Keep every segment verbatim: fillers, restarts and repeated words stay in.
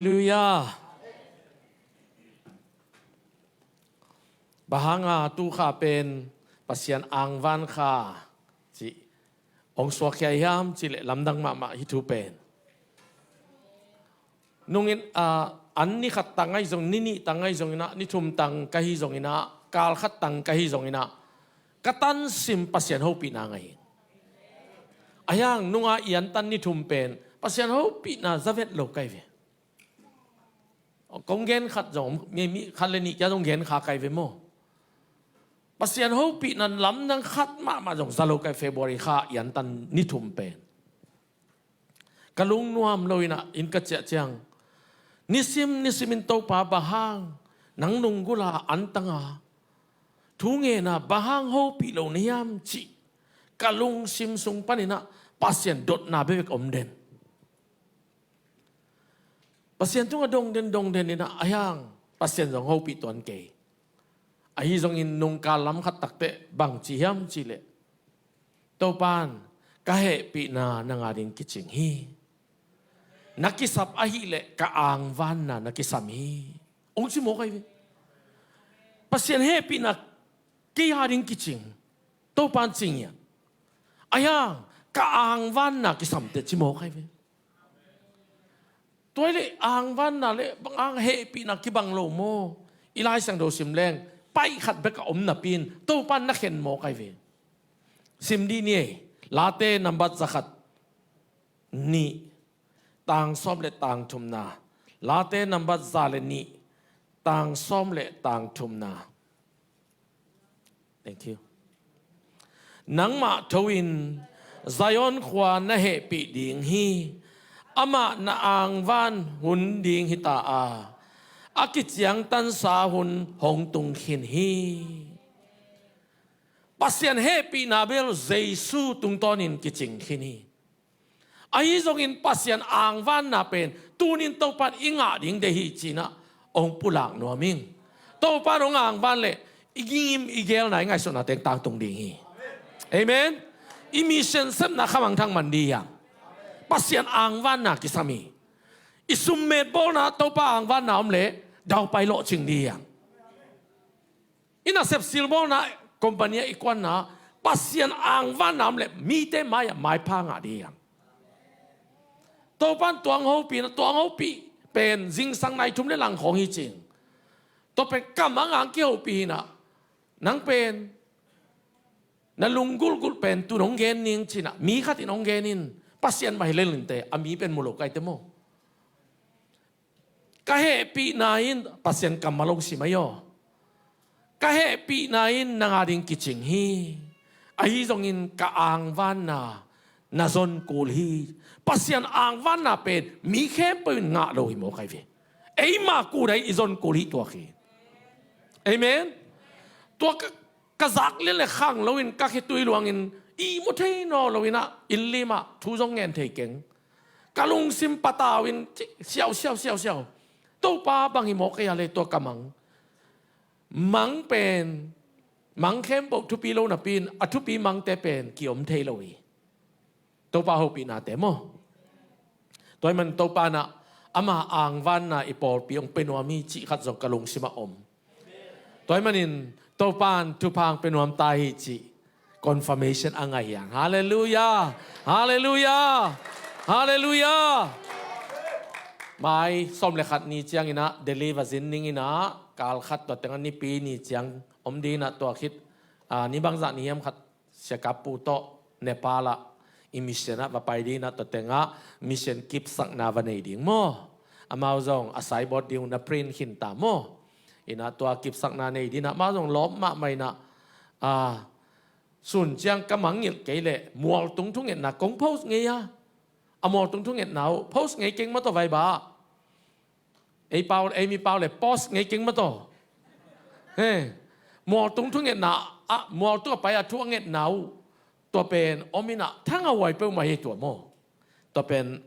Halleluiah. Bang hanga tu kha pen Pasian angvan kha cih hong suakkhia hiam cih leh lamdang mahmah hi thu pen. Nungin, ah, an ni khat tang ahi zong, ni nih tang ahi zong inah, ni thum tang ka hi zong inah, kal khat tang ka hi zong inah, ka tansim Pasian hopihna ngah hi. Ahi hang nunga i antan ni thum pen Pasian hopihna za vet lo ka hi ve. Kong gen khat zong, mi, mi khat le nih kia zong gen kha ka hi ve maw. Pasian hopihna lamdang khat mahmah zong za lo ka hi, February kha i antan ni thum pen. Ka lungnuam lo inah inn ka ciah ciang, nisim nisimin Topa, bang hang nang nunggulh a antanga thu ngen a, bang hang hopih lo na hiam cih ka lungsim sung paninah Pasian dotna bekbek om den. Pasian tungah dong den, dong den inah, ahi hang Pasian zong hopih tuan kei. Ahi zongin nungkal lam khat takteh bang ci hiam cih leh, Topan, ka hehpihna nang ading kicing hi. Na kisap ahih leh ka angvanna na kisam hi, hong ci mawk ahi ve. Pasian hehpihna kei ading kicing, Topan cing hiam. Ahi hang ka angvanna kisam teh ci mawk ahi ve. Tua hi leh angvanna le bang hang hehpihna kibang lo maw. I Lai Siangtho sim leng, paih khat bek a om napi-in Topan na khen mawk ahi ve. Sim dih ni ei. Late nambat za khat, nih, tang sawm le tang thumna. Late nambat za le nih, tang sawm le tang thumna. Thank you. Nangmah tho in Zion khua na hehpih ding hi. Amah na angvan hun ding hi ta a, a kiciangtansa hun hong tung khin hi. Pasian hehpihna bel Jesu tungtawnin kicing khin hi. Ahi zongin Pasian angvanna pen tunin Topan i ngah ding deih hi cinah hong pulak nuam ing. Topan hong angvan leh i gingim i geelna, i ngaihsutna teng tangtung ding hi. Amen. I mission sepna khamangthang man dih hiam. Pasian angvanna kisam hi. I summet bawlna Topa angvanna om leh daupai lawhcing dih hiam. I nasep silbawlna, company ah i kuanna, Pasian angvanna om leh mite mai-ah maipha ngah dih hiam. Topan tuang hopihna, tuang hopih pen zingsang nai thum le lang khawng hi cing. Tua pen kamang ang kihopih hinah, nang pen na lunggulhgulh pen tun hong gen ning cinah mi khatin hong gen in, Pasian mah hi lel inteh, a mi pen mu lo ka hi teh maw. Ka hehpihna in, Pasian kammal hong sim ahi aw. Ka hehpihna in nang ading kicing hi. Ahi zongin ka angvanna na zon kul hi. Pasian angvanna pen mi khempeuh in ngah lo hi mawk ahi ve. Eima kul ahi, i zon kul hi tuak hi. Amen. Tua ka, ka zak lian le khang loin ka khitui luangin ihmu thei nawn loinah inn limah thu zong ngen thei keng. Ka lungsim patau in ci-, siau, siau, siau, siau. Topa, bang hi mawk ei a le tua ka mang. Mang pen, mang khempeuh thupi lo napi-in a thupi mangte pen kiom thei lo hi. Topa hopihnate maw. Tua ahih manin Topa inah ama angvanna i pawlpi hong pia nuam hi cih khat zong ka lungsimah om. Tua ahih manin Topan thupha hong pia nuam ta hi cih confirmation a ngah hi hang. Halleluiah. Halleluiah. Halleluiah. Mai sawm le khat ni cianginah Delhi va zin dinginah, kal khat tua tengah Nipi ni ciang om dinginah, tua khit, ah, ni bangzah ni hiam khat Sia Kap Pu tawh Nepal ah i mission ah va pai dinginah, tua tengah mission kipsakna va nei ding maw. Amau zong a signboard ding uh na print khin ta maw. Inah tua kipsakna nei dinginah amau zong lawp mahmah inah, ah, sun ciang ka mangngilh kei leh mualtung thungetna kong post ngei a. A mualtung thungetna uh post ngei keng maw tawh, vai bah. Ei pau, ei mi pau le post ngei keng maw tawh. He. Mualtung thungetna, a, mualtung a pai a thu a ngetna uh, tua pen om inah thangah huai peuhmah hi tua maw. Tua pen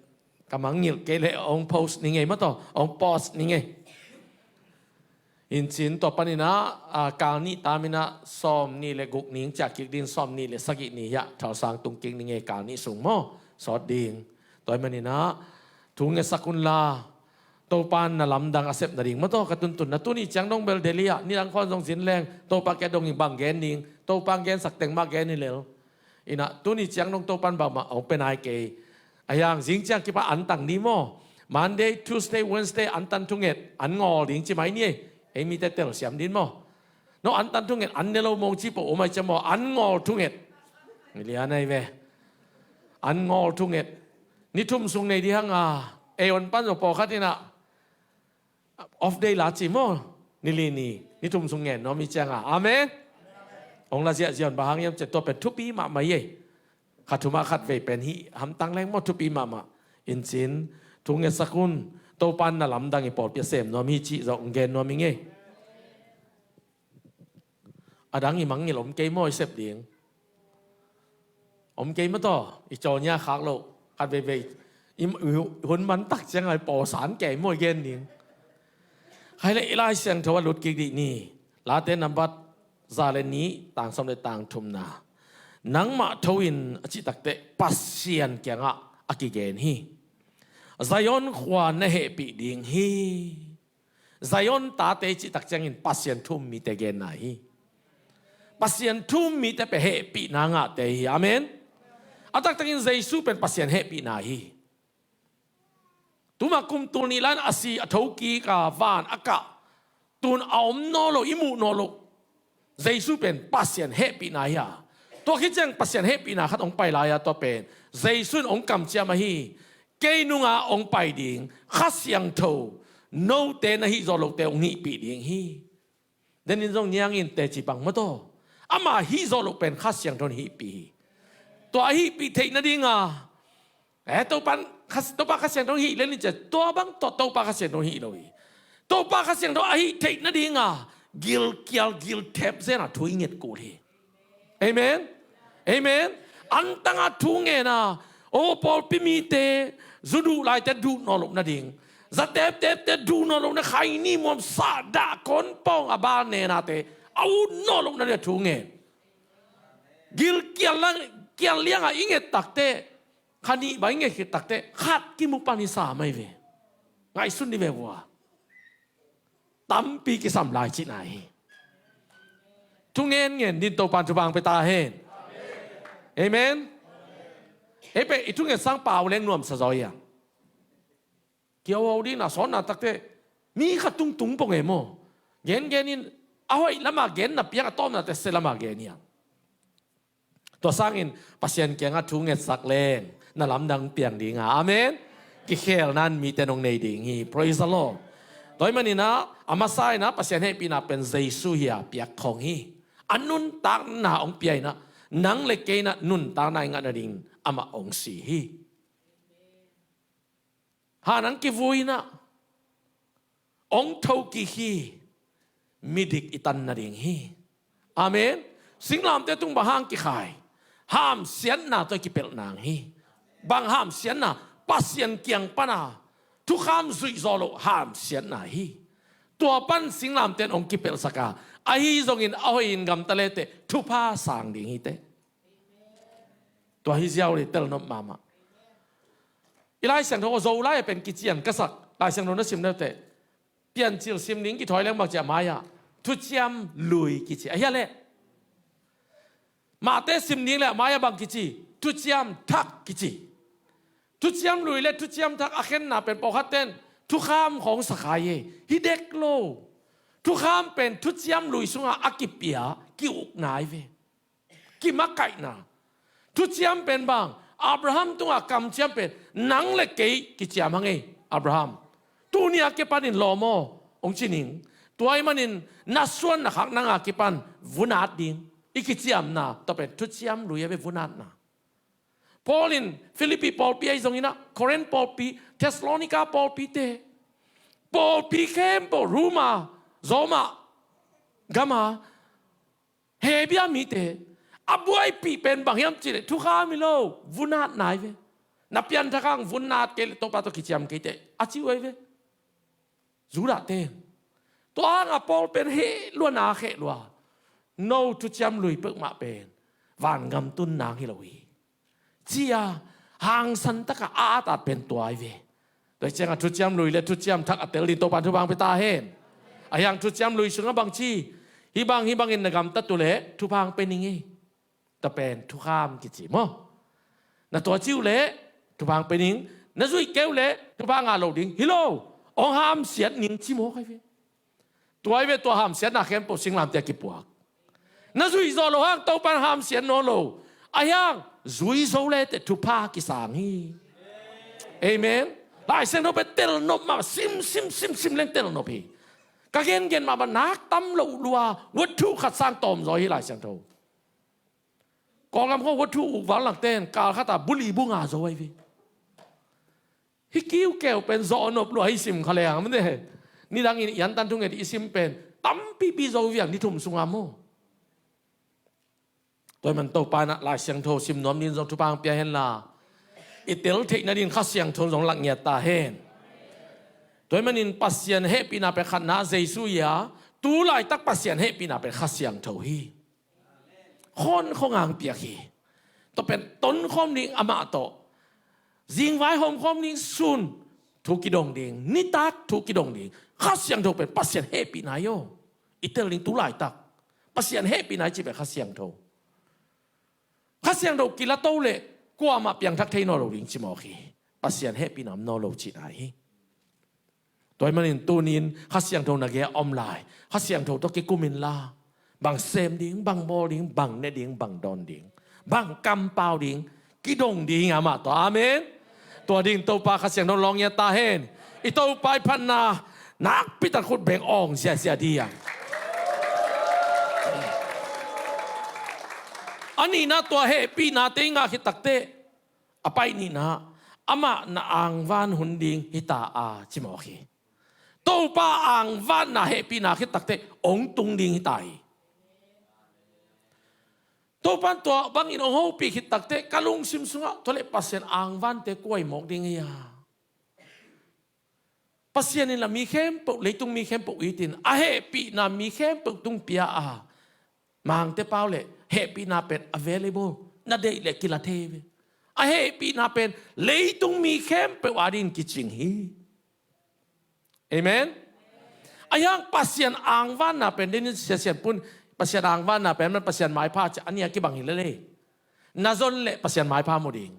ka mangngilh kei leh hong post ni ngei maw tawh, hong post ni ngei. Incin tua paninah, ah, kal nih taminah sawm nih le guk ni hong ciah kik ding, sawm nih le sagih ni hiah thalsang tung kik ni ngei, kal nih sung maw, sawt ding. Tua ahih maninah thu ngetsak unla, Topan na lamdang a sep nading maw taw ka tuntunna. Tuni ciang dong bel Delhi ah nidang khawng zong zin leng Topa kiang dong in bang gen ding, Topa hong gensak teng mah gen hi lel. Inah tuni ciang dong Topan bangmah hong pia nai kei. Ahi hang zing ciang kipan antang ding maw? Monday, Tuesday, Wednesday antan thunget an ngawl ding ci mai ni ei. Ei mite telsiam ding maw? No antan thunget an ne lo mawng ci peuh om ai ciam maw? An ngawl thunget. Milian ai ve. An ngawl thunget. Ni thum sung nei ding hang a, ei on pan zong pawlkhat inah off day la ci maw? Ni li ni, ni thum sung ngen nuam hi ciang a. Amen. Hong la ziahziah on bang hang hiam cih tua pen thupi mahmah hi ei. Kha thum ah khat vei pen hih hamtang leng maw thupi mahmah. Incin thu ngetsak un. Topan na lamdang i pawlpi a sem nuam hi cih zong gen nuam hi ngei. A dang i mangngilh om kei maw i sep ding? Om kei maw taw? I caw nia khak loh khat veivei i hun man tak ciang a i pawlsan kei maw i gen ding? Khai le i Lai Siangtho a lut kik dih ni. Late nambat za le nih tang sawm le tang thumna. Nangmah tho in a cih takteh Pasian kiangah a kigen hi. Zion khua na hehpih ding hi. Zion tate i cih tak ciangin Pasian thu um mite genna hi. Pasian thu um mite pen hehpihna ngahte hi. Amen. A taktakin Jesu pen Pasian hehpihna hi. Tuma kum tul nih lan a si a thokik a van a kah tun a om nawn lo i muh nawn lo. Jesu pen Pasian hehpihna hi a. Tua khit ciang Pasian hehpihna khat hong pai lai a, tua pen Jesu in hong kamciam ahi. Kei nunga hong pai ding Kha Siangtho note na hih zawh lohte hong hihpih ding hi. Denin zong niangin teci bang maw taw? Ama hih zawh loh pen Kha Siangtho in hihpih hi. Tua a hihpih theih nadinga Eh, Topa Kha, Topa Kha Siangtho hih le nin cia, tua bang tawh Topa Kha Siangtho hih lo hi. Topa Kha Siangtho a hih theih nadinga gilkial gilthep zena thu i nget kul hi. Amen. Amen. Antanga thu ngena, o pawlpi mite zu duh laite duh nawn loh nading, zateptepte duh nawn loh na khaini muam sah dah kon pawng a bal nenate a ut nawn loh nading a thu ngen. Gilkial lang, kial lianga i nget takte Kha nih bang i nget khit takteh khat kimu pan hi sa mai ve. Ngaihsun ni ve vua. Tampi kisam lai cihna hi. Thu ngen ngen din Topan thupha pia ta hen. Amen. Ei pen i thu ngen sang pau leng nuamsa zaw hi a. Kiau ho ding na sawnna takteh mi kha tungtung pong e maw? Gen genin a hoih lama gen na piang a tawpna teh se lama gen hi a. Tua sangin Pasian kiangah thu ngetsak leng na lamdang piang dinga. Amen. Kikhelna in mite nong nei ding hi. Praise the Lord. Tua ahih maninah a masa inah Pasian hehpihna pen Jesu hi a piak khong hi. A nuntakna hong pia inah nang le kei inah nuntakna i ngah nading amah hong si hi. Han ang kivui inah hong tho kik hi. Midik i tan nading hi. Amen. Singlamte tung bang hang kikhai? Hamsiatna tawh i kipelh nang hi. Bang hamsiatna? Pasian kiang pana thukham zuih zawh loh hamsiatna hi. Tua pan singlamte in hong kipelhsak a, ahi zongin a hoihin gamta leteh thupha sang ding hi teh. Tua hi ziau le telnop mahmah. I Lai Siangtho Zolai a pen kician ka sak Lai Siangtho na sim deuhteh Piancil sim ding kithawi leng bang ci a mai-ah thuciam lui kici ahi a leh. Mahte sim ding le a mai-ah bang kici? Thuciam thak kici. Thuciam lui le thuciam thak a khenna pen pawlkhat ten thukham khawng sakhai e. Hi dek lo. Thukham pen thuciam lui sungah a kipia ki-ukna ahi ve. Kimakaihna. Thuciam pen bang? Abraham tungah kamciam pen nang le kei kiciam hang ei. Abraham, tuni a kipanin lawm aw hong ci ning. Tua ahih manin na suan na khak nanga kipan vun at ding. I kiciamna tua pen thuciam lui a ve, vun atna. Paul in Philippi pawlpi ahi zonginah Korin pawlpi, Thessalonika pawlpite, pawlpi khempeuh Roma, Roma gama Hebia mite a buaipih pen bang hiam cihleh thukham hi lo, vun atna ahi ve. Na pianthak hang vun at kei leh Topa tawh kiciam kei teh a ci uh ahi ve. Judahte in tua hanga Paul pen heh lua na kheh lua. No thuciam lui peuhmah pen vangam tun nang hi lo hi. Cia hangsan taka a atat pen tua ahi ve. Tua ciangah thuciam lui le thuciam thak a tel ding Topan thupha hong pia ta hen. Ahi hang thuciam lui sungah bangci, hih bang hih bangin na gamtat uh leh thupha hong pia ning ei. Tua pen thukham kici maw? Na tuaci uh leh thupha hong pia ning. Na zuih kei uh leh thupha ngah lo ding hi lo. Hong hamsiat ning ci maw kai ve. Tua hi ve, tua hamsiatna khempeuh singlamteh a kipuak. Na zuih zawh loh hang Topan hamsiat nawn lo. Ahi hang zui zo le teh thupha kisang hi. Amen. Lai Siangtho pen telnop mah, sim sim sim sim leng telnop hi. Ka gengen mahmah nak tam loh lua, wathu khat sang tawm zaw hi Lai Siangtho. Kawlgam khawng wathu uk val langte in kal khat a buli bu nga zo ahi ve. Hih kiukeu pen zawh nop lua hi sim kha leng mate. Nidangin i antan thunget i sim pen tampipi zo viang ni thum sunga maw? Tua hi man Topa in ah Lai Siangtho sim nuam ding zong thupha hong pia henla, i tel theih nading Kha Siangtho zong lak ngiat ta hen. Tua hi manin Pasian hehpihna pen khatna Jesu hi a, tu laitak Pasian hehpihna pen Kha Siangtho hi. Khawn khawnga hong piak hi. Tua pen tonkhawm ding amah tawh, zingvai hawmkhawm ding, sun thu kidong ding, nitak thu kidong ding. Kha Siangtho pen Pasian hehpihna hi aw. I tel ding tu laitak Pasian hehpihna i cih pen Kha Siangtho. Kha Siangtho kila to leh kuamah piangthak thei nawn lo ding ci mawk hi. Pasian hehpihna om nawn lo cihna hi. Tua hi manin tuni-in Kha Siangtho na gei-ah om lai, Kha Siangtho tawh kikum inla, bang sem ding, bang bawl ding, bang ne ding, bang dawn ding, bang kampau ding, kidong ding amah tawh. Amen. Tua ding Topa Kha Siangtho lawng ngiat ta hen. I Topa i phatna nakpi tak khut beng awng ziazia ding. A nihna tua hehpihnate i ngah khit takteh, a pai nihna, amah na angvan hun ding hita a ci mawk hi. Topa angvanna hehpihna khit takteh hong tung ding hita hi. Topa in tua bangin hong hopih khit takteh ka lungsim sungah tua leh Pasian angvante kuai mawk ding hi a. Pasian in la mi khempeuh, leitung mi khempeuh itin a hehpihna mi khempeuh tung pia a, Mangte pau leh hehpihna pen available, na deih leh kila thei ve. A hehpihna pen leitung mi khempeuh adingin kicing hi. Amen. Ahi hang Pasian angvanna pen, denin siasian pun, Pasian angvanna pen man Pasian maipha ci a nih a kibang hi lel ei. Na zon leh Pasian maipha mu ding.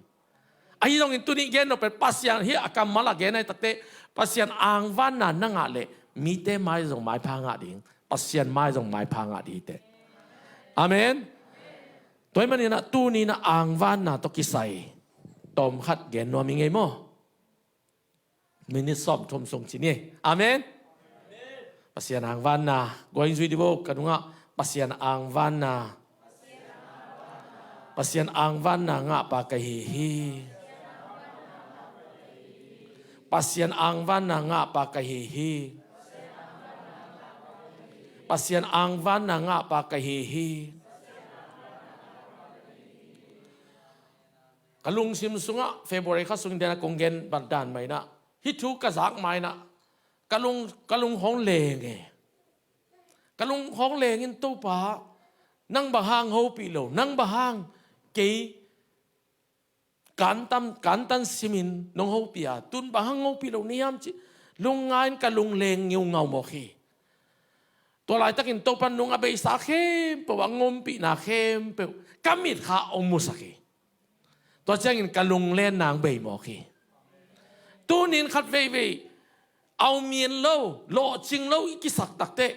Ahi zongin tuni gen nop pen Pasian hi a kammal a gen ahi takteh, Pasian angvanna na ngah leh mite mai zong maipha ngah ding, Pasian mai zong maipha ngah ding hi teh. Amen. Tua hi manin ah tuni-in ah angvanna tawh kisai tawmkhat gen nuam hi ngei maw? Minit sawm thum sung ci ni. Amen. Pasian angvanna guai zui di bo ka nungah. Pasian angvanna. Pasian angvanna ngahpa ka hi hi. Pasian angvanna ngahpa ka hi hi. Pasian angvanna ngahpa ka hi hi. Ka lungsim sungah February kha sung dena kong gen bat dan mah inah, hih thu ka zak mah inah ka lung, ka lung hong leng e. Ka lung hong leng in, Topa, nang bang hang hopih lo, nang bang hang kei kantan, kantan simin nong hopih a, tun bang hang hopih lo na hiam cih lungngai in ka lung leng ngiungau mawk hi. Tua laitakin Topa nung a beisa khempeuh, a ngompihna khempeuh ka mitkha hong musak hi. Tua ciangin ka lunglenna hong bei mawk hi. Tunin khat veivei au min lo, lawhcing lo i kisak takteh,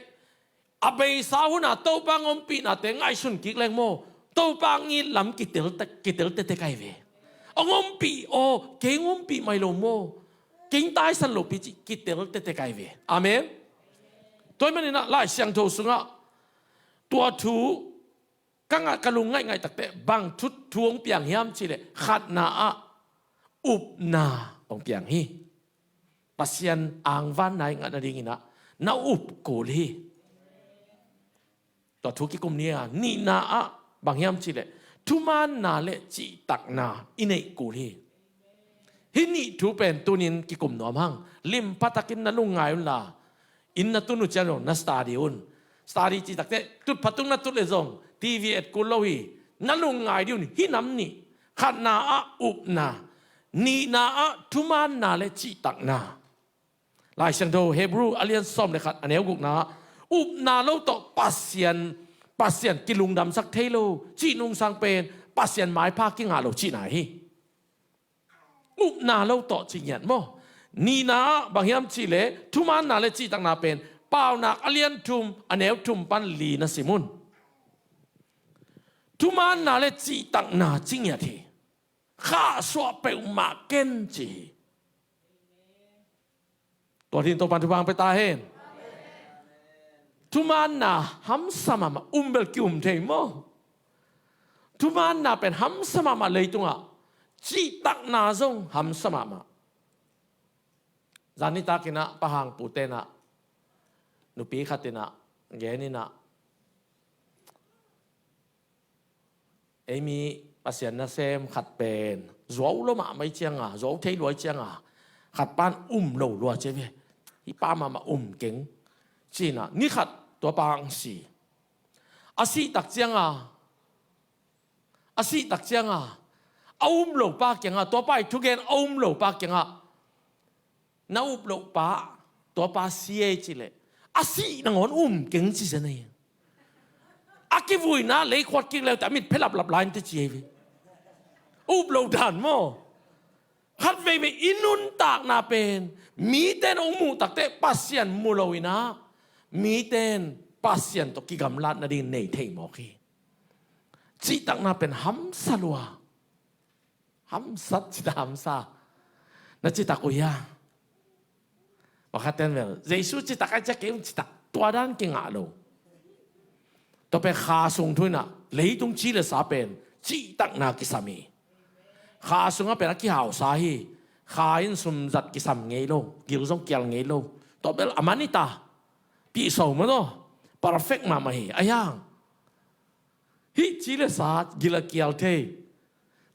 a beisa huna Topa hong ompihnate ngaihsun kik leng maw, Topa hong it lam kitel, kitel tete kai ve. Hong ompih aw, kei hong ompih mai lo maw, kei hong taisan lopi cih kitel tete kai ve. Amen. Tua hi maninah Lai Siangtho sungah tua thu ka ngah, ka lung ngaihngaih takteh bang thu, thu hong piang hiam cihleh, khatna ah upna hong piang hi. Pasian angvanna i ngah nadinginah na up kul hi. Tua thu kikum ni a, nihna ah bang hiam cihleh, thumaanna le cihtakna i neih kul hi. Hih nih thu pen tunin kikum nuam hang. Limpa takin na lungngai unla, inn na tun uh ciang zong na study un. Study cih takteh tutphah tung na tut leh zong TV et kul lo hi. Na lungngai dih un. Hih nam nih, khatna ah upna, Nihna ah thumaanna le cihtakna. Lai Siangtho Hebrew a lian sawm le khat a neu gukna ah upna lo tawh Pasian, Pasian kilungdamsak thei lo cih nungsang pen Pasian maipha kingah lo cihna hi. Upna lo tawh cih ngiat maw? Nihna ah bang hiam cihleh thumaanna le cihtakna pen Paunak a lian thum a neu thum pan li na sim un. Thumaanna le cihtakna ci ngiat hi. Khahsuah peuhmah ken ci hi. Tua ding Topan thupha pia ta hen. Thumaanna hamsa mahmah, um bel ki-um thei maw? Thumaanna pen hamsa mahmah leitungah, cihtakna zong hamsa mahmah. Zan nitak in ah Pa Hang Pu te in ah, nupi khat in ah, gen in ah, ei mi Pasian nasem khat pen zuau lo mahmah i cianga, zuau thei lua i cianga, khat pan um lo lua ci ve. Hih pa mahmah um keng. Ci in ah ni khat tua pa ang si. A sih tak cianga, a sih tak cianga, a um lo pa kiangah, tua pa i thugen a um lo pa kiangah, na up loh pa, tua pa si ei cileh, a sih nangawn um keng ci zen ei. A kivuina lei khuat kik leute a mit phe laplap lai in te ci ei ve. Up lo dan maw? Khat veivei i nuntakna pen mite in hong muh takte Pasian mu lo in ah, mite in Pasian tawh kigamlat nading nei thei mawk hi. Cihtakna pen hamsa lua. Hamsat cita hamsa. Na citak uh hia? Pakhat ten bel Jesu citak a ciak kei un citak, tua dan kingah lo. Tua pen kha sung thu in ah leitung ci le sa pen cihtakna kisam hi. Kha sungah pen a kihausa hi. Kha in sumzat kisam ngei lo, gil zong kial ngei lo. Tua bel a man hi ta. Pihso maw taw. Perfect mahmah hi. A hiang hih ci le sa gil a kial thei.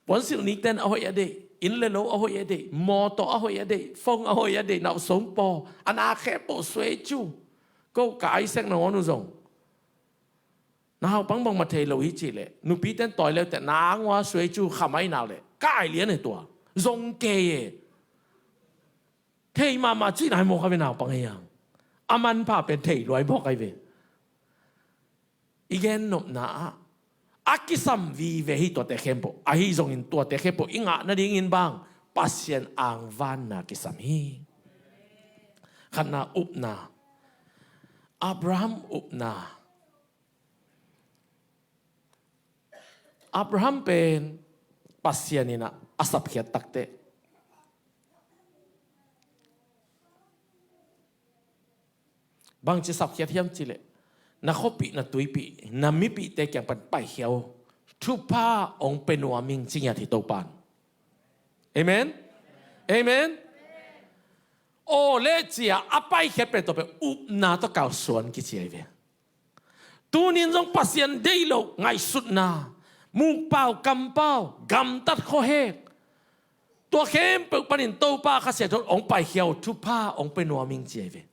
Puansilh nikten a hoih a deih, inn le lo a hoih a deih, mawtaw a hoih a deih, phone a hoih a deih, nauhsong paw, a na khempeuh suei cu. Ko ka Isaac nangawn uh zong, na hau pang bangmah thei lo hi cih leh, nupiten tawi leuteh na ngua suei cu kha mai nak leh ka ai lian hi tua. Zong kei e. Thei mahmah cih nai mawk a ve naupang ei ang. A manpha pen thei luai mawk ai ve. I gennopna ah a kisam vive hi tuate khempeuh. Ahi zongin tuate khempeuh i ngah nadingin bang Pasian angvanna kisam hi. Khatna upna. Abraham upna. Abraham pen Pasian in ah a sapkhiat takteh bangci sapkhiat hiam cih leh, na khuapih, na tuipih, na mipihte kiang pan paikhia uh. Thupha hong pia nuam ing ci ngiat hi Topan. Amen. Amen. Aw le cia a paikhiat pen tua pen upna tawh kalsuan kici ahi ve. Tunin zong Pasian deih loh ngaihsutna, mukpau, kampau, gamtat khuahek, tua khempeuh panin Topa Kha Siangtho in hong paikhia uh, thupha hong pia nuam ing ci ahi ve.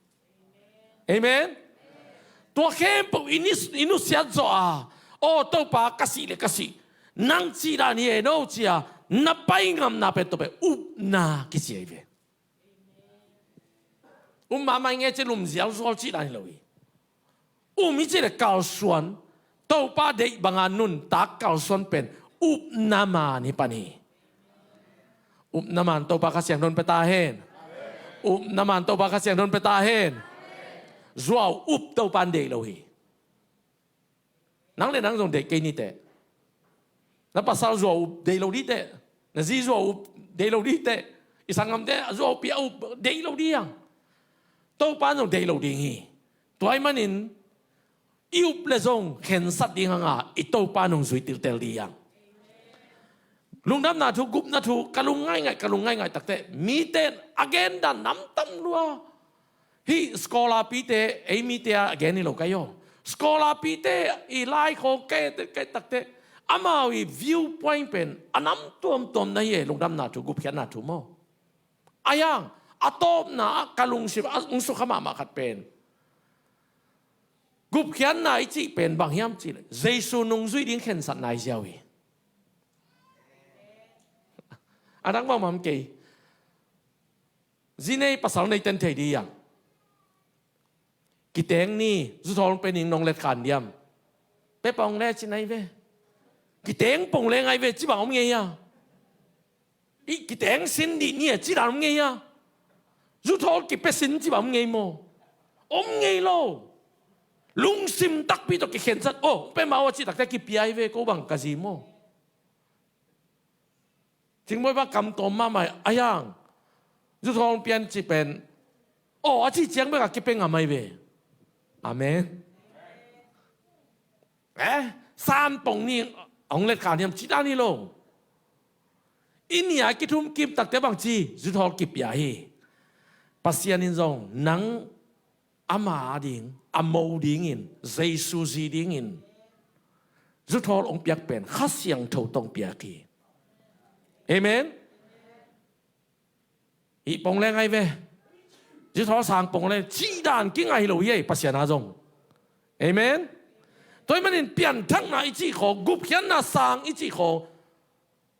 Amen. Tua khempeuh i ni, i nusiat zawh a, aw Topa ka sih le ka sih, nang cih dan hi e no cia na pai ngamna pen tua pen upna kici ahi ve. Um mahmah i ngei ci lumzial zual cih dan hi lo hi. Um i cih le kalsuan, Topa deih banga nuntak kalsuan pen upna man hi pan hi. Upna man Topa Kha Siangtho in pia ta hen. Upna man Topa Kha Siangtho in pia ta hen. Zuau up Topa in deih lo hi. Nang le nang zong deih kei niteh. Na pasal zuau up deih lo dih teh. Na zi zuau up deih lo dih teh. I sanggamte zuau pia up deih lo dih ang. Topa in zong deih lo ding hi. Tua ahih manin i up le zong khensat ding hanga i Topa in hong zui tiltel dih ang. Lungdamna thu, gupna thu, ka lung ngaingai, ka lung ngaingai takteh mite in a gen dan namtam lua. Hih scholar pite, ei mite a gen hi lo kai aw. Scholar pite i laikhawng kai te, kai takte, amau i viewpoint pen a nam tuamtuam na hi e, lungdamna thu, gupkhiatna thu maw. A hiang, a tawpna ah ka lungsim a hong sukha mahmah khat pen, gupkhiatna i cih pen bang hiam cih leh Jesu nungzui ding khensatna i ziau hi. A dang bangmah om kei. Zi nei pasal nei ten thei dih hiam? Kiteng ni, zuthawl pia ning nong let khan diam? Pia pong le ci nai ve. Kiteng pong le ngai ve ci bang om ngei a? I kiteng sin dih ni a ci dan om ngei a? Zuthawl kipia sin ci bang om ngei maw? Om ngei lo. Lungsim takpi tawh kikhensat, oh, pia mah aw a cih takte kipia hi ve, ko bang ka zi maw? Cingbawi bang kam tawm mahmah a hiang. Zuthawl pian ci pen, oh, a cih ciang bek a kipia ngam ahi ve. Amen. Eh, san pong ni hong let khan hiam ci dan hi lo. I ni a kithum kim takte bang ci, zuthawl kipia hi. Pasian in zong nang ama ding, a mo dingin, Jesu zi dingin zuthawl hong piak pen Kha Siangtho tawh hong piak hi. Amen. Hih pong le ngai ve. Zuthawl sang pong le cih dan kingai lo hi ei, Pasian a zong. Amen. Tua ahih manin pianthakna i cih khawng, gupkhiatna sang i cih khawng,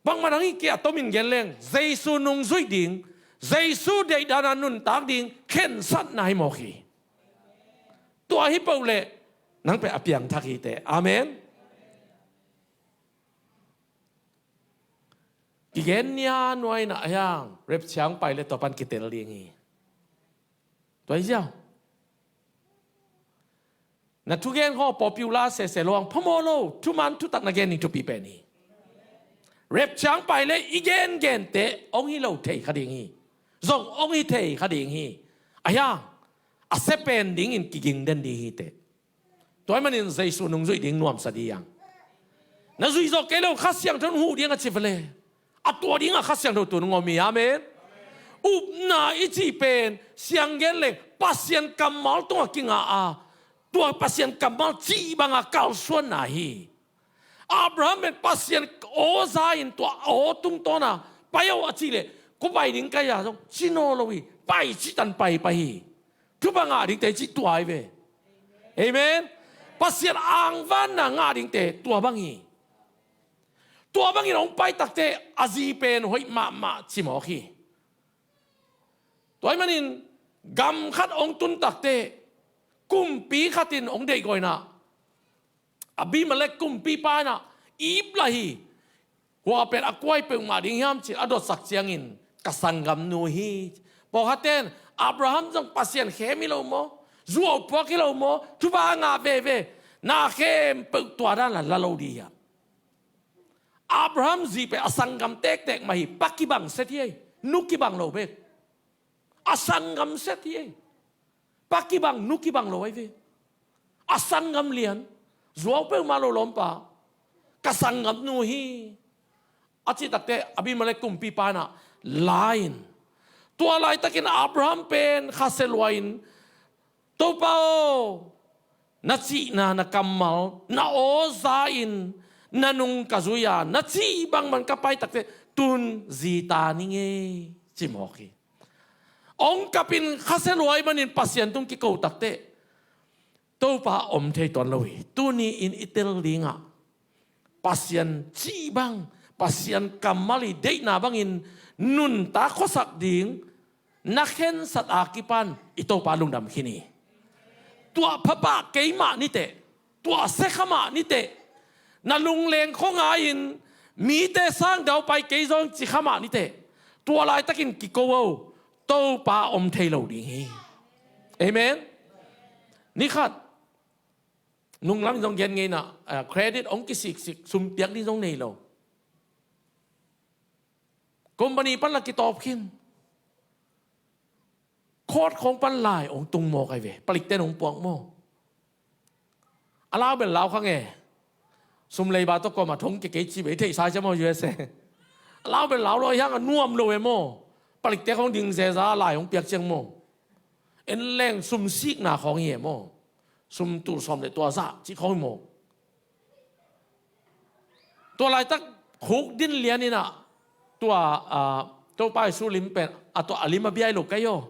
bangmah dang hi kei a, tomin gen leng, Jesu nungzuih ding, Jesu deihdan a nuntak ding khensatna hi mawk hi. Tua hi peuh leh nang pen a piangthak hi teh. Amen. Kigen nia nuai na a hiang, rapture hong pai leh tua pan kitel ding hi. Tua hi ziau. Na thugen khawng popular sese lo hang phamawh lo, thuman thutak na gen ding thupi pen hi. Rapture hong pai leh i gengente hong hi lo thei kha ding hi. Zong hong hi thei kha ding hi. A hiang, a sia pen dingin kiging den ding hi teh. Tua ahih manin Jesu nungzuih ding nuamsa dih hiang. Na zuih zawh kei lo, Kha Siangtho in huh ding a ci vele. A tua dingah Kha Siangtho tu nung om hi. Amen. Upna i cih pen siang gen leng Pasian kammal tungah kinga a, tua Pasian kammal cih banga kalsuanna hi. Abraham pen Pasian aw za-in tua aw tungtawna pai aw a cih leh, ko pai ding ka hi a zong ci nawn lo hi. Pai cih tan pai pah hi. Thupha ngah dingte cih tua hi ve. Amen. Pasian angvanna ngah dingte tua bang hi. Tua bangin hong pai takte a zi pen hoih mahmah ci mawk hi. Tua ahih manin gam khat hong tun takte kumpi khatin hong deihgawh in ah, Abimelek kumpipa in ah ip lah hi. Hua pen a kuai peuhmah ding hiam ci-in a dotsak ciangin, ka sanggamnu hi. Pawlkhatte in Abraham zong Pasian khem hi lo maw? Zuau puak hi lo maw? Thupha ngah veve. Na khempeuh tua dan la la lo dih hiam? Abraham zi pen a sanggam tektek mah hi, pa kibang set hi ei. Nu kibang lo bek. A sanggam set hi ei. Pa kibang, nu kibang lo ahi ve. A sanggam lian. Zuau peuhmah lo lawmpa. Ka sanggamnu hi. A cih takte Abimelek kumpipa in ah la-in, tua laitakin Abraham pen khasia lua-in, Topa aw, na cihna, na kammal, na aw za-in na nung ka zui a, na cih bangmah ka pai takte tun zi ta ning ei, ci mawk hi. Hong kapin khasia lua ahih manin Pasian tung kiko takte Topa om thei tuan lo hi. Tuni-in i tel dingah Pasian cih bang, Pasian kammal i deihna bangin nuntak khuasak ding na khensat a kipan i Topa lungdam khin hi. Tua phapah kei mah ni teh, tua sia kha mah ni teh, na lungleng khua ngai-in mite sang dau pai kei zong ci kha mah ni teh, tua laitakin kiko aw, Topa om thei lo ding hi. Amen. Ni khat nunglam in zong gen ngei in ah, ah, credit hong kisiksik, sum piak ding zong nei lo. Company pan la kitawp khin. Court khawng pan lai hong tung mawk ahi ve. Palikte in hong puak maw? A lau bel lau kha nge. Sum leiba tawh kawm a thong kei kei ci bei theihsa cia maw U S A. A lau bel lau lo hiang a nuam lo e maw? Palikte khawng ding zeza lai hong piak ciang maw? En leng sum sikna khawng hi e maw? Sum tul sawm le tua zah cih khawng hi maw? Tua laitak khuk din lian in ah tua, ah, Topa Jesu lim pen, a tua a lim a bia hi lo kei aw.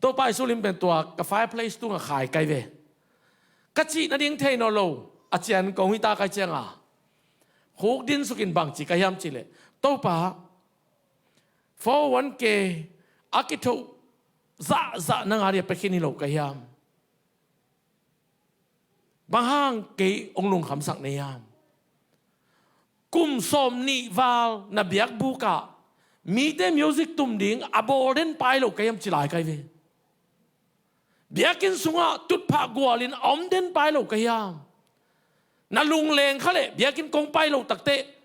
Topa Jesu lim pen tua ka fireplace tungah khai kai ve. Ka cih nading thei nawn lo, a cian kong hi ta kai cianga, khuk din sukin bang ci ka hiam cih leh, Topa, four oh one K a kithoh zahzah nang a dia pia khin hi lo ka hiam? Bang hang kei hong lungkhamsak na hiam? Kum sawmnih val na biakbuk ah mite music tum ding a bawl den pai lo ka hiam ci lai kai ve. Biakinn sungah tutphah gualin a om den pai lo ka hiam? Na lungleng kha leh biakinn kong pai lo takteh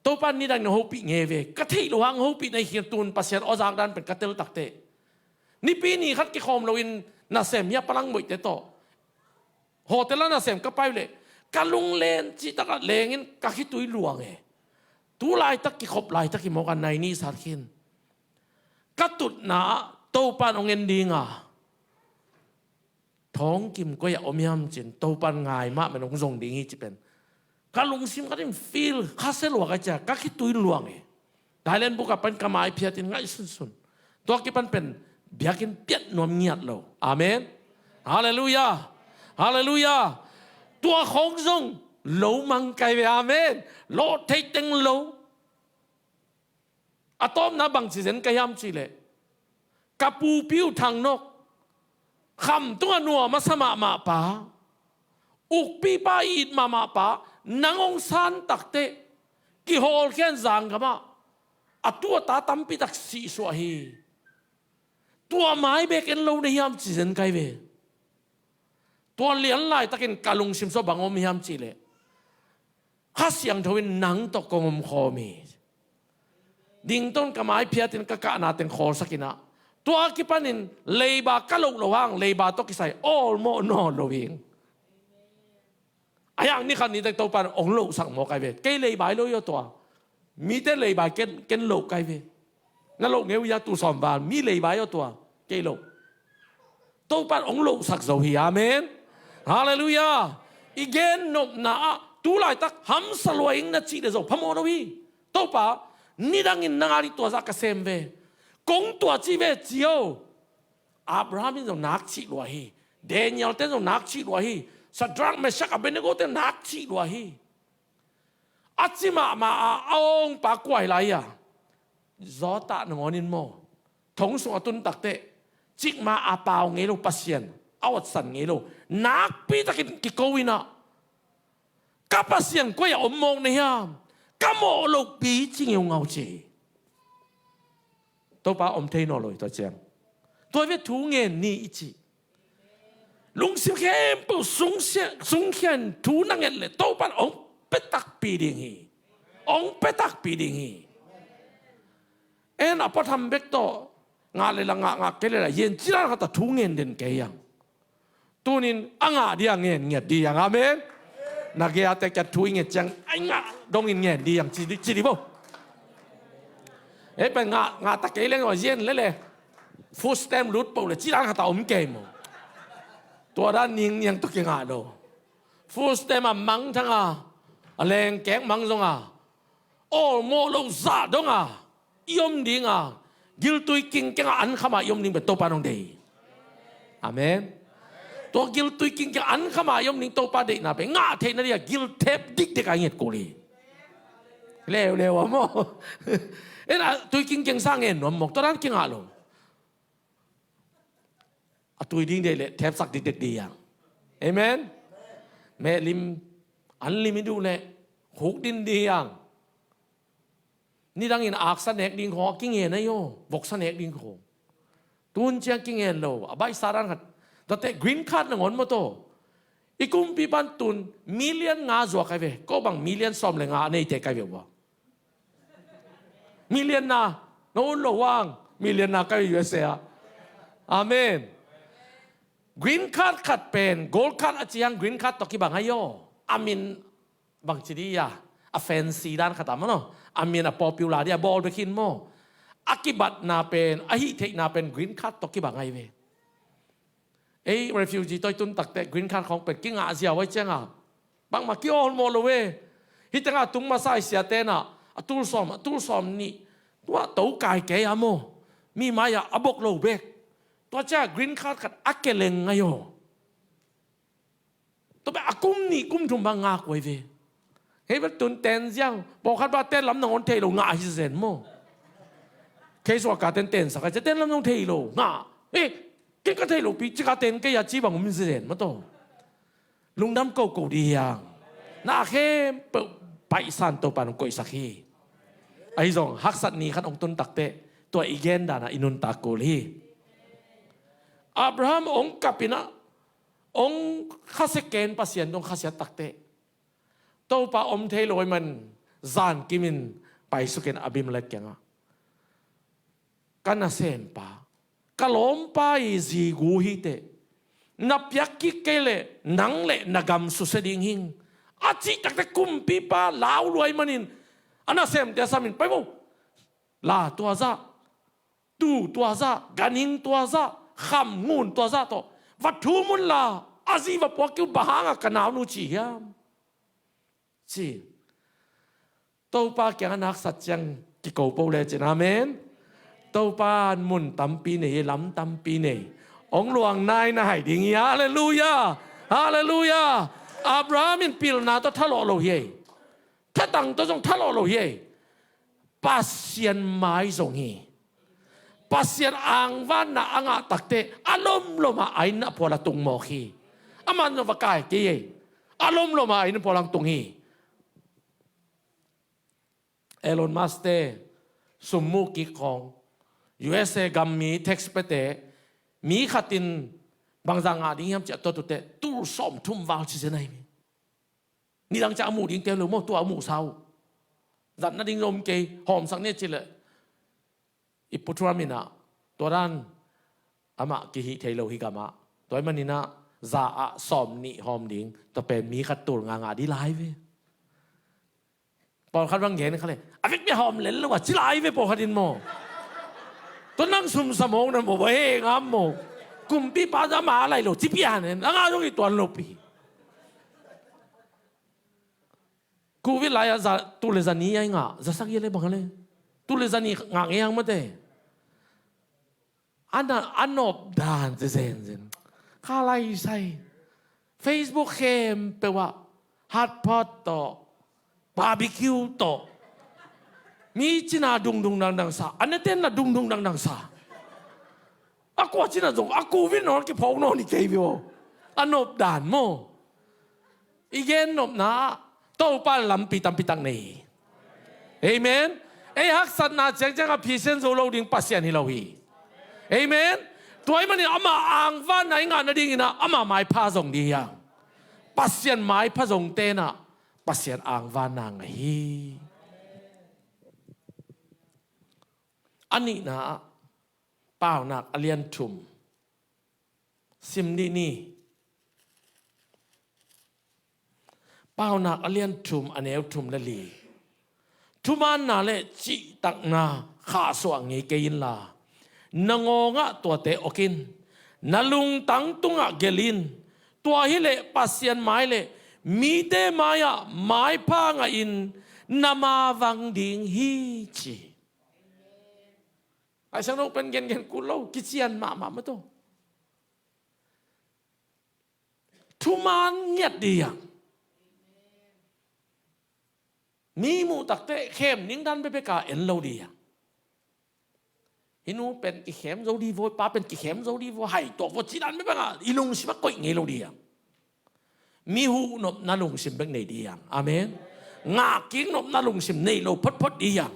Topa in nidang na hopih nge ve. Ka theih loh hang hopih na hi khin tun Pasian aw zak dan pen ka tel takteh. Nipi ni khat kikhawm loin nasem hia palang moihte tawh hotel ah nasem ka pai uh leh ka lunglen cihtak ah lengin ka khitui luang e. Tu laitak kikhop laitak hi mawk a nai ni sat khin. Ka tutna ah Topa in hong en ding a, thawngkim koi ah om hiam cin Topa in ngai mahmah in hong zong ding hi ci pen ka lungsim khat in feel khasia lua ka cia ka khitui luang e. Thailand buk ah pan ka mai phiatin ngaihsunsun. Tua kipan pen biakinn piat nuam ngiat lo. Amen. Halleluiah. Halleluiah. Tua khong zong lo mang kai ve. Amen. Lawh theih teng lo. A tawpna bang ci zen ka hiam cihleh ka pupi uh Thang Nok khamtung a nuam a sa mahmah pa, ukpipa it mahmah pa, nang hong san takteh kihawlkhia in zanggamah a tu a ta tampitak sihsuah hi. Tua mai bek en lo na hiam ci zen kai ve. Tua lian laitakin ka lungsim sua bang om hiam cihleh Kha Siangtho in nang tawh kong om khawm hi. Dington ka mai phiatin ka kahna teng khawlsak inah tua kipanin leiba ka loh lo hang leiba tawh kisai awlmawh nawn lo hing. A hiang nikhat nitak Topa in hong lohsak maw kai ve. Kei leibai lo hi aw tua. Mite leibai ken, ken loh kai ve. Na loh ngeu hia tu sawm val mi leibai aw tua. Kei loh. Topa in hong lohsak zo hi. Amen. Halleluiah. I gen nopna ah tu laitak hamsa lua ing na cih le zo phamawh lo hi. Topa nidangin nang a ding tua zah ka sem ve. Kong tua cih ve ci o. Abraham in zong nak cih lua hi. Daniel te zong nak cih lua hi. Sadrak, Meshak, Abednego te nak cih lua hi. A ci mahmah a a awngpa kuai lai a zawtah nangawn in maw thong sung a tun takteh cikmah a pau ngei lo Pasian a awtsan ngei lo nakpi takin kiko inah ka Pasian koi a om mawk na hiam ka mawh lohpi ci ngeungau ci. Topa om thei naw lo hi tua ciang. Tua ve thu ngen ni i cih. Lungsim khempeuh sungsia, sungkhia in thu na nget le Topa in ong petakpi ding hi. Ong petakpi ding hi. En a pawtham bek tawh ngah le la ngah, ngah kei le la yen cilan khat a thu ngen den kei ang. Tunin a ngah dia ngen ngiat di ang. Amen. Na gei a tek ciat thu i nget ciang ai ngah dongin ngen di ang ci di, ci di bo. Ei pen ngah, ngah ta kei leng aw yen le le. Food stamp lut po le cilan khat a om kei mo. Tua dan ning niang tuk i ngah do. Food stamp a mang thang a, a leng kek mang zong a, awlmawh lo zah dong a i om ding a, giltui kingkeng a an kham a i om ding pen Topa nong deih. Amen. Tua giltui kingkeng a an kham a i om ding Topa deihna pen ngah theihna ding a gilthep dikdek a i nget kul hi. Leuleu a maw. En a tui kingkeng sa ngen nuam mawk tua dan kingah lo. A tui ding deih le thepsak dikdek di ang. Amen. Mehlim an lim i duh le khuk din di ang. Nidangin aksa nek ding khawng a kingen ahi aw, voksa nek ding khawng. Tun ciang kingen lo a baihsa dan khat. Tate green card nangawn maw taw. I kumpi pan tun million nga zuak ai ve. Ko bang million sawm le nga a neite kai ve ua. Million na na un lo wang. Million na kai U S A ah. Amen. Green card khat pen gold card a ciang green card tawh kibang ahi aw. A min bangci di a, a fancy dan khat a maw no, a min a popular di a bawl bek hin maw. A kibatna pen a hih theihna pen green card tawh kibang ahi ve. Ei refugee tawh i tun takte green card khawng pen kingah ziau ahi cianga bangmah kiawlmawh lo e. Hih tengah tung masa i siate na a tul sawm, a tul sawm nih tua to kai kei a maw. Mi mai-ah a bok lo bek. Tua cia green card khat a keleng ahi aw. Tua pen a kum nih kum thum bang ngak uh ahi ve. Hei bek tun ten ziang pawlkhat bang ten lam nangawn thei lo ngah hi zen maw. Kei sua ka ten ten sak a, ci ten lam zong thei lo. Nga, eh, ken ka thei lo pi, ci ka ten kei a ci bang um zen ma to. Lungdam koko di hiang. Na khempeuh Paisan Topa nong koihsak hi. Ahi zong, haksat ni khat ong tun takteh, tua i gen dan a i nuntak kul hi. Abraham ong kap in a, ong khasia ken Pasian dong khasiat takteh, Topa om thei lo ahih man, zan kimin paisukin Abimelek kiangah, ka nasempa, ka lawmpa i zi gu hi teh, na piak kik kei leh nang leh na gam susia ding hing. A cih takteh kumpipa lau lua ahih manin, a nasemte a samin, pai vo, la tua zah, tu tua zah, ganhing tua zah, kham ngun tua zah tawh va thum unla, a zi va puak kei un, bang hangah ka naunu ci hiam, ci. Topa kiangah na haksat ciang kiko po le cin, amen. Topa in mun tampi nei hi, lam tampi nei. Ong luang nai na hai ding hi. Halleluiah. Halleluiah. Abraham in pilna tawh thalawh lo hi. Thatang tawh zong thalawh lo hi. Pasian mai zong hi. Pasian angvanna a ngah takteh, a lomlom a inn a phual a tung mawk hi. Aman zong va kai kei ei. A lomlom a inn a phual a tung hi. Elon Musk te sum mu kik khawng, U S A gam mi tax pete, mi khatin bangzah ngah ding hiam ci a tuatute, tul sawmthum val ci zen ahi mi. Nidang ciang a muh ding teu lo maw, tua a muhsa uh. Zat nading zong om kei, hawmsak ni a cih leh, i Pu Trump in ah, tua dan amah kihih thei lo hi gamah. Tua ahih manin ah, za ah sawmnih hawm ding, tua pen mi khat tul nga ngah ding lai ve. Pawlkhat bang gen kha le, a vekpi a hawm lel lo a ci lai ve pawlkhat in maw. Tua nang sum sa mawk na maw, va he ngam maw. Kumpipa za ma lai lo ci pian hen, a ngah zong hi tuan lo pi. Covid lai-ah za, tul le za ni a i ngah, za sagih le bang le. Tul le za ni ngah ngei hang mate. A na, a nop dan zenzen. Kha lai sai. Facebook khempeuh ah, hotpot tawh, barbecue tawh. Mi cina dungdung dangdang sa, a neten na dungdung dangdang sa. A kua cina zong, a Covid nawn kiphawk nawn hi kei ve aw. A nop dan maw. I gen nopna ah, Topa in lampi tampi tak nei hi. Amen. Ei haksatna ciangciang a phisian zo lo ding Pasian hi lo hi. Amen. Tua ahih manin ama angvanna i ngah nadingin ah, ama maipha zong ding hi hang. Pasian maipha zongte in ah, Pasian angvanna ngah hi. A nihna ah, Paunak a lian thum sim dih ni. Paunak a lian thum, a neu thum le li. Thumaanna le cihtakna khahsuah ngei kei inla, na ngawngah tuate okin, na lungtang tungah gelhin, tua hileh Pasian mai le mite mai-ah maipha ngahin na mavang ding hi, ci. Laisiangtho pen gengen kul lo, kician mahmah mah tawh. Thumaan ngiat dih hiang. Mi muh takteh khem ning dan bekbek a en lo dih hiang. Hih nu pen kikhem zo dih vaw, pa pen kikhem zo dih vaw, hai tuak vaw ci dan bekbek a i lungsim ah koih ngei lo dih hiang. Mi huhnopna lungsim bek nei dih hiang. Amen. Ngahkik nopna lungsim nei lo photphot dih hiang.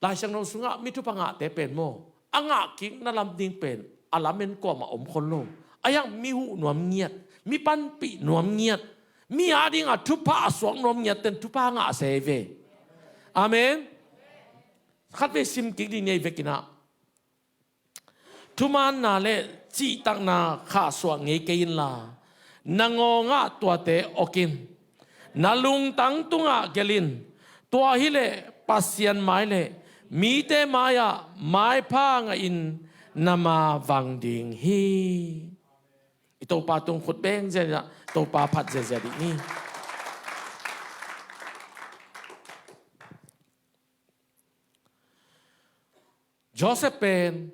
Laisiangtho sungah mi thupha ngahte pen maw, a ngahkikna lam ding pen a lamen kuamah om khol lo. A hiang mi huh nuam ngiat, mi panpih nuam ngiat, mi adingah thupha a suak nuam ngiat ten thupha ngah se ve. Amen. Khatvei sim kik dih ni ei vekin ah. Thumaanna le cihtakna khahsuah ngei kei inla, na ngawngah tuate okin, na lungtang tungah gelhin, tua hileh Pasian mai le mite mai-ah maipha ngahin na mavang ding hi. I Topa tung khut beng ziahziah, Topa phat ziahziah dih ni. Joseph pen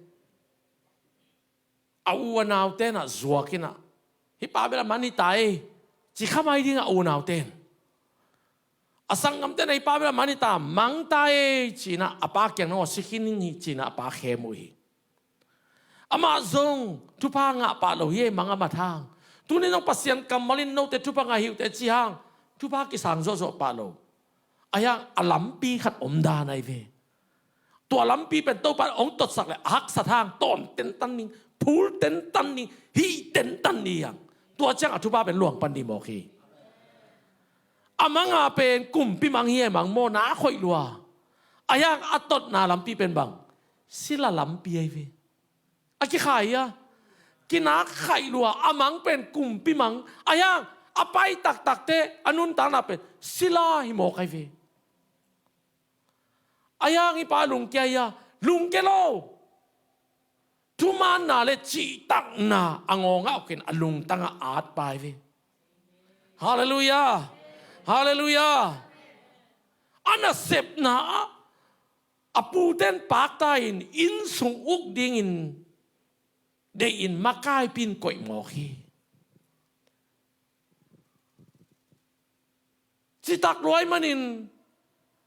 a u a naute in ah zuak in ah, hih pa bel a man hi ta ei, ci kha mai ding a u a naute in. A sanggamte na i pa bel a man hi ta, mang ta ei ci-in ah a pa kiang nong a si khin in hi ci-in ah a pa khem uh hi. Amah zong thupha ngah pah lo hi ei, mang a mat hang. Tuni zong Pasian kammal in note thupha ngah hi uh teh ci hang, thupha kisang zawhzawh pah lo. Ahi hang a lampi khat om dan ahi ve. Tua lampi pen Topa in hong totsak leh a haksat hang tawn tentan ding, phul tentan ding, hih tentan ding hi hang. Tua ciang a thupha pen luang pan ding mawk hi. A mang a pen kumpi mang hi ei, mang maw, nak khoih lua. Ahi hang a totna lampi pen bang? Sila lampi ahi ve. A kikhai a, kinak khaih lua, a mang pen kumpi mang. Ahi hang a pai taktak teh a nuntakna pen sila hi mawk ahi ve. Ahi hang i pa lungkia hi a, lungkia lo. Thumaanna le cihtakna a ngawng ah uk in a lungtang ah at pa ahi ve. Halleluiah. Halleluiah. A nasepna ah a pute in pakta in inn sung uk dingin deih in makaipi in koih mawk hi. Citak lua ahih manin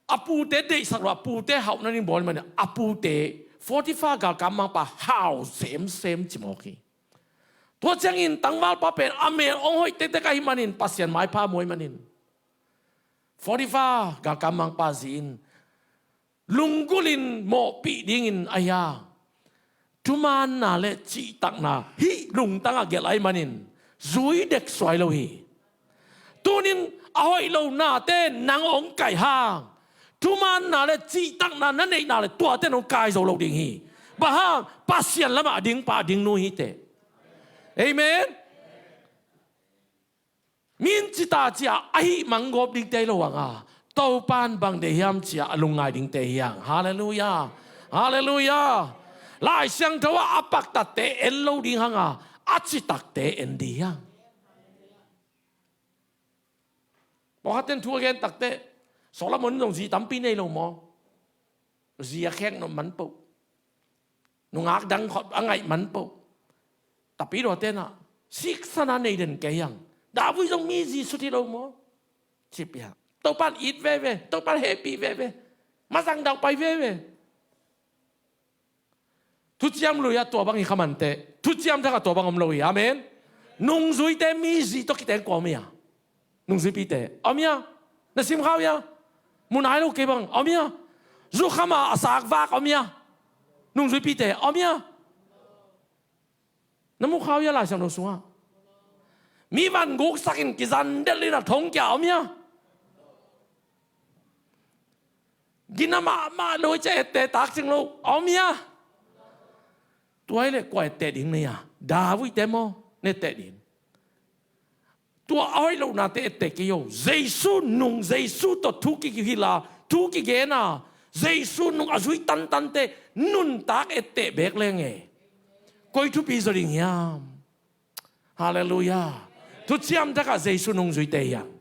a pute deihsak lua, a pute hauhna ding bawl ahih manin a pute Potifar galkap mangpa hau semsem ci mawk hi. Tua ciangin tangvalpa pen a mel hong hoih tektek ahih manin Pasian maipha mu ahih manin Potifar galkap mangpa zi in lunggulh in mawhpih dingin ahi a, thumaanna le cihtakna hih lungtang ah gelh ahih manin zui dek suai lo hi. Tunin a hoih lo nate nang hong kaih hang, thumaanna le cihtakna na neihna le tuate nong kai zo lo ding hi. Bang hang? Pasian lamah a dingpa a dingnu hi teh. Amen. Min ci ta cia a hih manggawp dingte hi lo hang a, Topa in bang deih hiam cia a lungngai dingte hi hang. Halleluiah. Halleluiah. Lai Siangtho ah a paktatte en lo ding hang a, a citakte en ding hi hang. Pawlkhatte in thu a gen takteh Solomon zong zi tampi nei lo maw? Zi a khek nop man poh. Nungak dang khop a ngaih man poh. Tapi dawte na siksan a nei den kei hang. David zong mi zi sut hi lo maw? Cipia Topan it veve, Topan hehpih veve, mazang daupai veve. Thuciam Lui ah tua bang hi kha manteh, Thuciam Thak ah tua bang om lo hi. Amen. Nungzuite mi zi tawh kiteng kua om hi a? Nungzuipite om hi a? Na sim khau hi a? Mu nai lo kei bang om hi a? Zukham a a sak vak om hi a? Nungzuipite om hi a? Na mu khau hi a Lai Siangtho sungah? Mi van guksak in kizan delh in a thong kia om hi a? Gina mahmah lo cia etteh takcing lo om hi a? Tua hi leh kua etteh ding na hi a? David te maw na etteh ding? Tua a hoih lohnate etteh kei o. Jesu nung, Jesu tawh thu kihilh a, thu kigen a, Jesu nung a zui tantante nuntak etteh beek leng e, koi thupi zaw ding hiam? Halleluiah. Thuciam Thak ah Jesu nungzuite hi hang.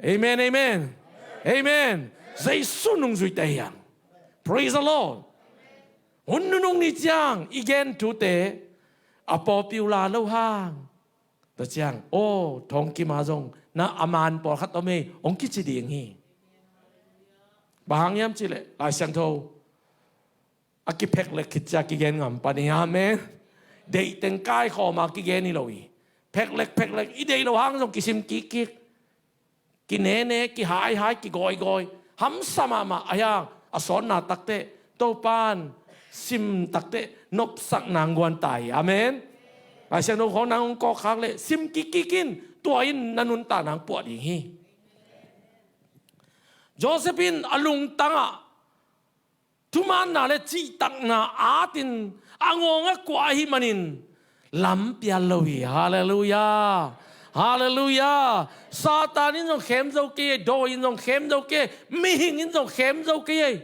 Amen, amen. Amen. Jesu nungzuite hi hang. Praise the Lord. Hun nunung ni ciang i gen thute a pawpiu la lo hang. Tua ciang, aw, thongkim a zong na a man pawlkhat om ei, hong kici ding hi. Bang hang hiam cih leh Lai Siangtho a kipheklek khit cia kigen ngam pan hi. Amen. Deih teng kaikhawm a kigen hi lo hi. Pheklek pheklek i deih lo hang zong kisim kikkik, kinene, kihaihai, kigawigawi, hamsa mahmah a hiang a sawnna takteh Topan sim takteh nopsak nang guan ta hi. Amen. Lai Siangtho khawng nang hong kawkkhak leh sim kikkik in, tua in na nuntak nang puah ding hi. Joseph in a lungtang ah thumaanna le cihtakna atin a ngawng a kuah ahih manin lam pial lo hi. Halleluiah. Halleluiah. Satan in zong khem zo kei ei, dawi in zong khem zo kei ei, mihing in zong khem zo kei ei.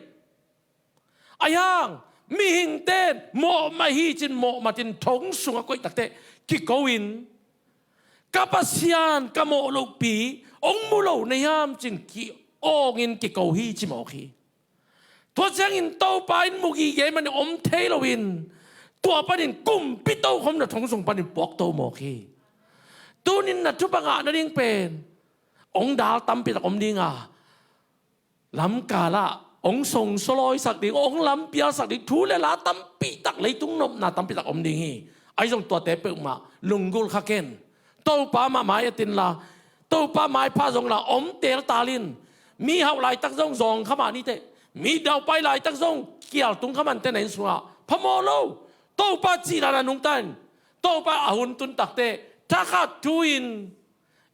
A hiang mihingte in mawhmat hi cin mawhmat in thong sungah koih takteh kiko in, ka Pasian ka mawh lohpi hong mu lo na hiam cin ki-awngin kiko hi ci mawk hi. Tua ciangin Topa in mu gige manin om thei loin tua panin kumpi tokhom na thong sung panin puakto mawk hi. Tunin na thupha ngah nading pen hong dal tampi tak om ding a, lamkal ah hong songsaw lawisak ding, hong lampialsak ding thu le la tampi tak, leitung nopna tampi tak om ding hi. Ahi zong tuate peuhmah lunggulh kha ken. Topa mah mai-at inla, Topa maipha zong la om teltal in. Mi hauh laitak zong zawng kha mah ni teh, mi daupai laitak zong kial tung kha mah ni teh, na inn sungah phamawh lo. Topa cih dan a nungta in, Topa a hun tun tak teh, thakhat thu-in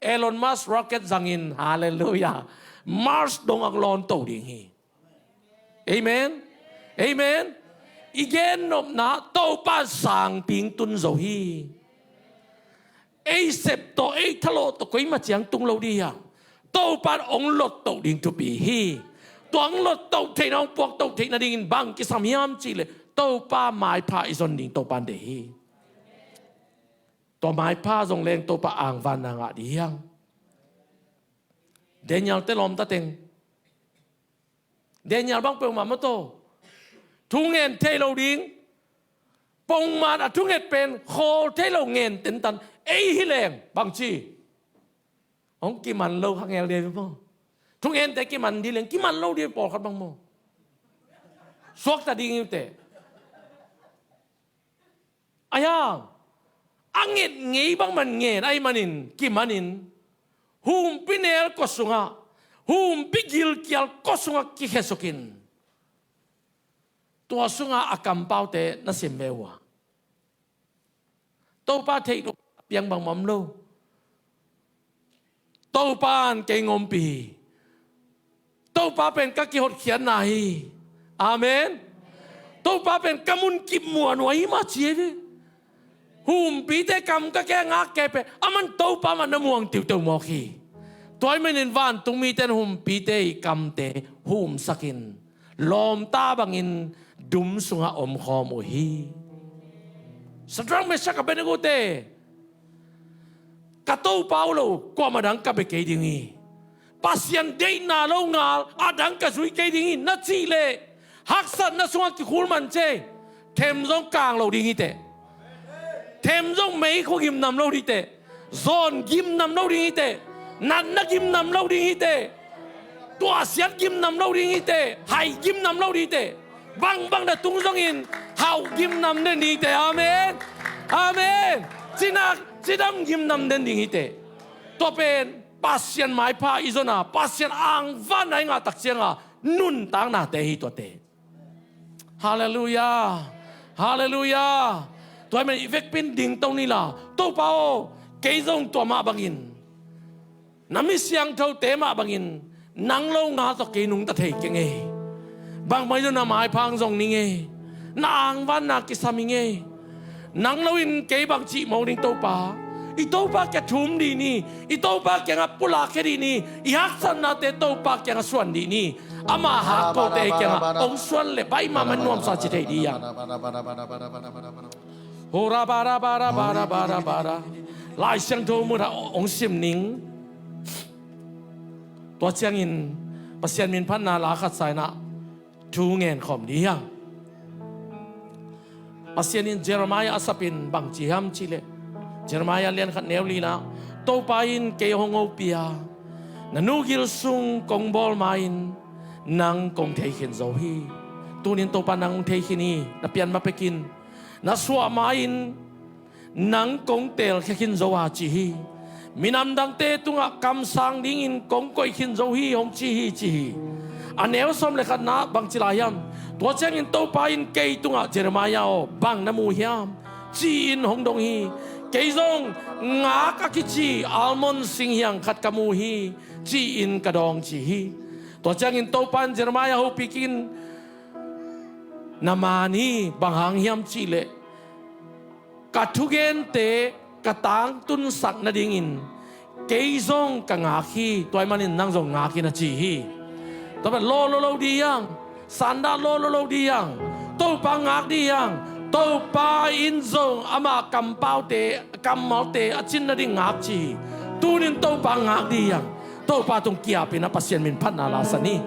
Elon Musk rocket zangin, halleluiah, Mars dong ah lawn to ding hi. Amen. Amen. I gennopna Topa sangpi-in tun zo hi. Ei sep tawh, ei thalawh tawh koimah ciang tung lo ding hi hang. Topa in hong lot to ding thupi hi. Tua hong lot to theihna, hong puak to theihna dingin bang kisam hiam cih leh, Topa maipha i zon ding Topa in deih hi. Tua maipha zong leng Topa angvanna ngah ding hi hang. Daniel te lawmta teng, Daniel bang peuhmah maw, tua thu ngen thei lo ding. Pongman a thunget pen khawl thei lo, ngen tentan. Ei hi leng bangci, hong kiman lo kha ngel ding maw. Thungente kiman ding leng kiman lo ding, pawlkhat bang maw, suakta ding hi uh teh. Ahi hang a nget ngei bangmah in ngen ahih manin kimanin, humpi nel kua sungah, humpi gilkial kua sungah kikhesukin, tua sungah a kampaute na sim ve uh a, Topa theih loh piang bangmah om lo. Topa in kei hong ompih hi. Topa pen ka kihotkhiatna hi. Amen. Topa pen ka munkip muanhuai hi mah ci hi ve. Humpite kam ka kei a ngak kei pen, aman Topa mah na muang tiuteu mawk hi. Tua ahih manin vantung mite in humpite i kamte humsakin, lawmta bangin dum sungah omkhawm uh hi. Sadrak, Mesak, Abednego te, ka Topa uh lo kuamah dang ka bia kei ding hi. Pasian deihna lo ngal a dang ka zui kei ding hi, na cih leh, haksatna sungah kikhul man cei. Them zong kang lo ding hi teh. Them zong meikhu gimnam lo ding hi teh. Zawn gimnam lo ding hi teh. Natna gimnam lo ding hi teh. Tuahsiat gimnam lo ding hi teh. Hai gimnam lo ding hi teh. Bangbang na tung zongin hauh gimnam den ding hi teh. Amen. Amen. Cinak cidam gimnam den ding hi teh. Tua pen Pasian maipha i zon a, Pasian angvanna i ngah tak cianga nuntaknate hi tuate. Halleluiah. Halleluiah. Tua ahih manin i vekpi-in dingto ni la, Topa aw, kei zong tua mah bangin na mi siangthote mah bangin nang lo ngal tawh kei nungta thei keng ei. Bangmah hi lo, na maipha hong zong ning ei. Na angvanna kisam ing ei. Nang loin kei bang cih mawk ding, Topa. I Topa kiang thum dih ni. I Topa kiangah pulakkhia dih ni. I haksatnate Topa kiangah suan dih ni. Amah hakkote kiangah hong suan leh baih mahmah, nuamsa ci thei dih hiam. Hora bara bara bara bara bara. Lai Siangtho mutah hong sim ning. Tua ciangin Pasian minphatna la khat sa-in ah thu ngen khawm dih hiam. Pasian in Jeremiah a sapin bang ci hiam cih leh, Jeremiah lian khat neu lina, Topa in kei hong hopih a, na nu gil sung kong bawl ma-in nang kong thei khin zo hi. Tuni-in Topa nang hong thei khin hi, na pian ma pek in. Na suah ma-in nang kong teelkhia khin zo a, ci hi. Minam dangte tungah kamsang dingin kong koih khin zo hi, hong ci hi, ci hi. A neu sawm le khatna bang ci lai hiam? Tua ciangin Topa in kei tungah, Jeremiah aw, bang na mu hiam, ci-in hong dong hi. Kei zong ngak a kici almond singhiang khat ka mu hi, ci-in ka dawng, ci hi. Tua ciangin Topa in Jeremiah hopih in, na man hi, bang hang hiam cih leh, ka thugente ka tangtunsak nadingin kei zong ka ngak hi. Tua ahih manin nang zong ngak in, a ci hi. Tua pen lawh lo lo dih hiam? Sandah lawh lo lo dih hiam? Topa ngak dih hiam? Topa in zong ama kampaute, kammalte a cin nading ngak ci hi. Tuni-in Topa ngak dih hiam? Topa tung ki-apin a Pasian minphatna la sa ni.